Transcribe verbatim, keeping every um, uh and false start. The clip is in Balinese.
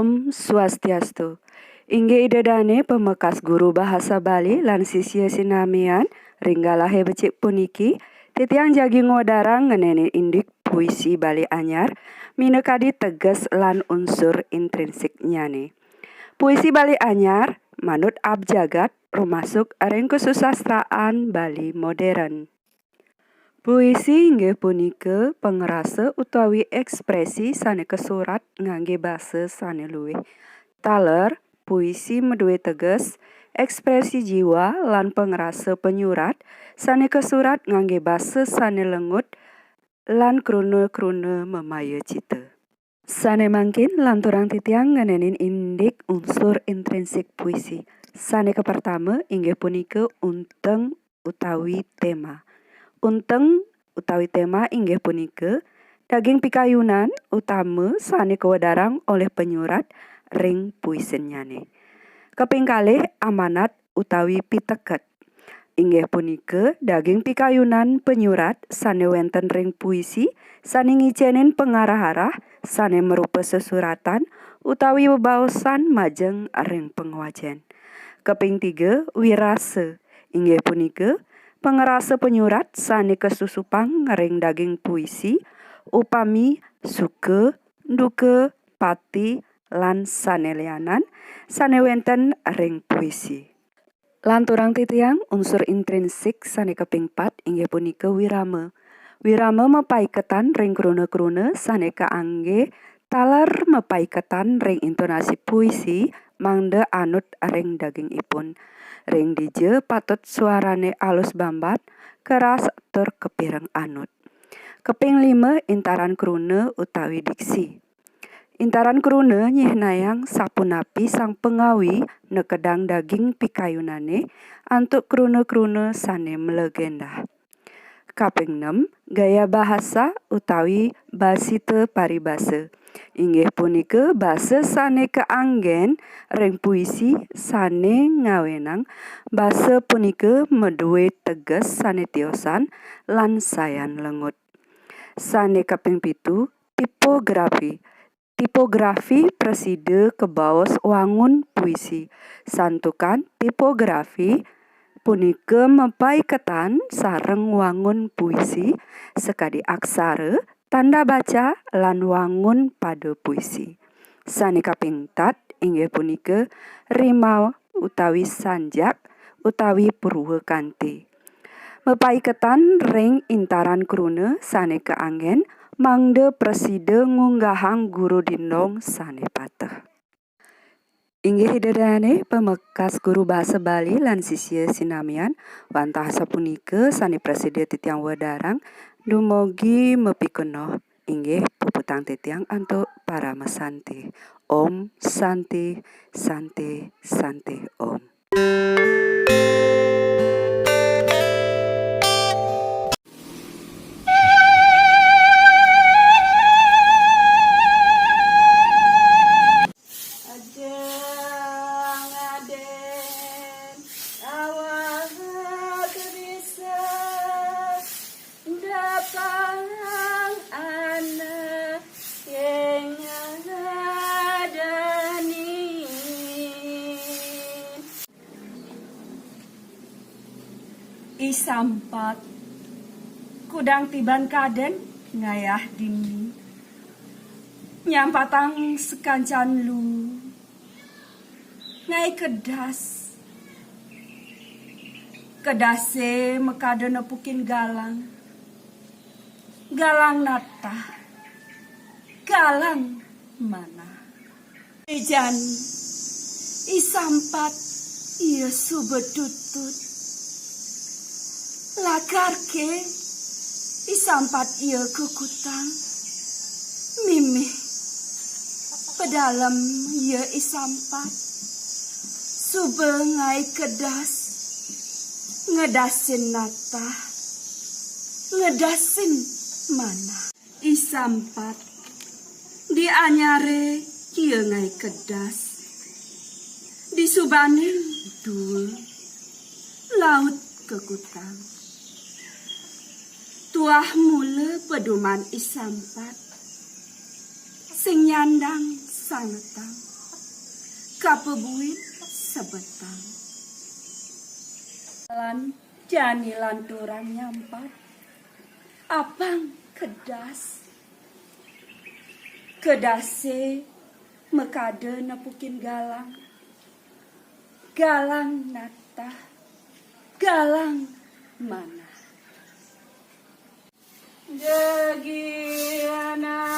Om Swastiastu. Inggih Ida dane pamekas guru bahasa Bali lan sisia sinamian ring galahe becik puniki, titiang jagi ngwedarang ngenenin indik puisi Bali Anyar, minakadi teges lan unsur intrinsiknyane. Puisi Bali Anyar manut abjagat rumasuk ring kasusastraan Bali modern. Puisi inggih punika pangrasa utawi ekspresi sane kasurat ngangge basa sane luwih. Taler, puisi madue teges, ekspresi jiwa lan pangrasa panyurat sane kasurat ngangge basa sane lengut lan kruna-kruna mamaya cita. Sane mangkin lanturang titiang ngenenin indik unsur intrinsik puisi. Sane kapertama inggih punika unteng utawi tema. Unteng utawi tema inggih punika daging pikayunan utama sane kawedarang olih panyurat ring puisinnyane. Kaping kalih, amanat utawi piteket. Inggih punika daging pikayunan panyurat sane wenten ring puisi sane ngicenin pangarah-arah sane marupa sesuratan utawi bebaosan majeng ring pangwacen. Kaping tiga, wirasa. Inggih punika pangrasa panyurat sane kasusupang ring daging puisi, upami suka, duka, pati, lan sane lianan sane wenten ring puisi. Lanturang titiang unsur intrinsik sane kaping pat inggih punika wirama. Wirama mapaiketan ring kruna-kruna sane kaangge taler mapaiketan ring intonasi puisi mangda anut ring dagingipun. Ring dija patut suarane alus bambat, keras tur kapireng anut. Kaping lima, intaran kruna utawi diksi. Intaran kruna nyihnayang sapunapi sang pangawi nekedang daging pikayunane antuk kruna-kruna sane mlegendah. Kaping nem, gaya bahasa utawi basita paribasa. Inggih punika basa sane kaanggen ring puisi sane ngawenang basa punika madue teges sane tiosan lan sayan lengut. Sane kaping pitu, tipografi. Tipografi prasida kabaos wangun puisi. Santukan tipografi punika mapaiketan sareng wangun puisi sakadi aksara, tanda baca, lan wangun pada puisi. Sane kaping empat inggih punika rima utawi sanjak utawi purwakanti. Mapaiketan ring intaran kruna sane kaanggen mangda prasida ngunggahang guru dindong sane pateh. Inggih Ida dane pamekas guru basa Bali lan sisia sinamian, wantah sapunika sane prasida titiang wedarang, dumugi mapikenoh. Inggih puputang titiang antuk parama santi. Om Santi, Santi, Santi Om. Aja ngaden awak bisa dapang anak yang ngadanin. I Sampat, kudang tiban kaden ngayah dini. Nyampatang sakancan lu. Ngae kedas. Kedase makada nepukin galang. Galang natah. Galang manah. Jan, I Sampat ia suba tutut. Lakar ke I Sampat ia kukutang. Mimih pedalem ia I Sampat. Suba ngae kedas. Ngedasin natah. Ngedasin manah. I Sampat, di anyare ia ngae kedas. Disubaning dua laut kekutang. Tuah mula peduman I Sampat, sing nyandang sangetang. Kapebuin sebetang. Lan jani lanturang nyampat. Apang kedas. Kedase makada nepukin galang. Galang natah, galang manah. Dagi anak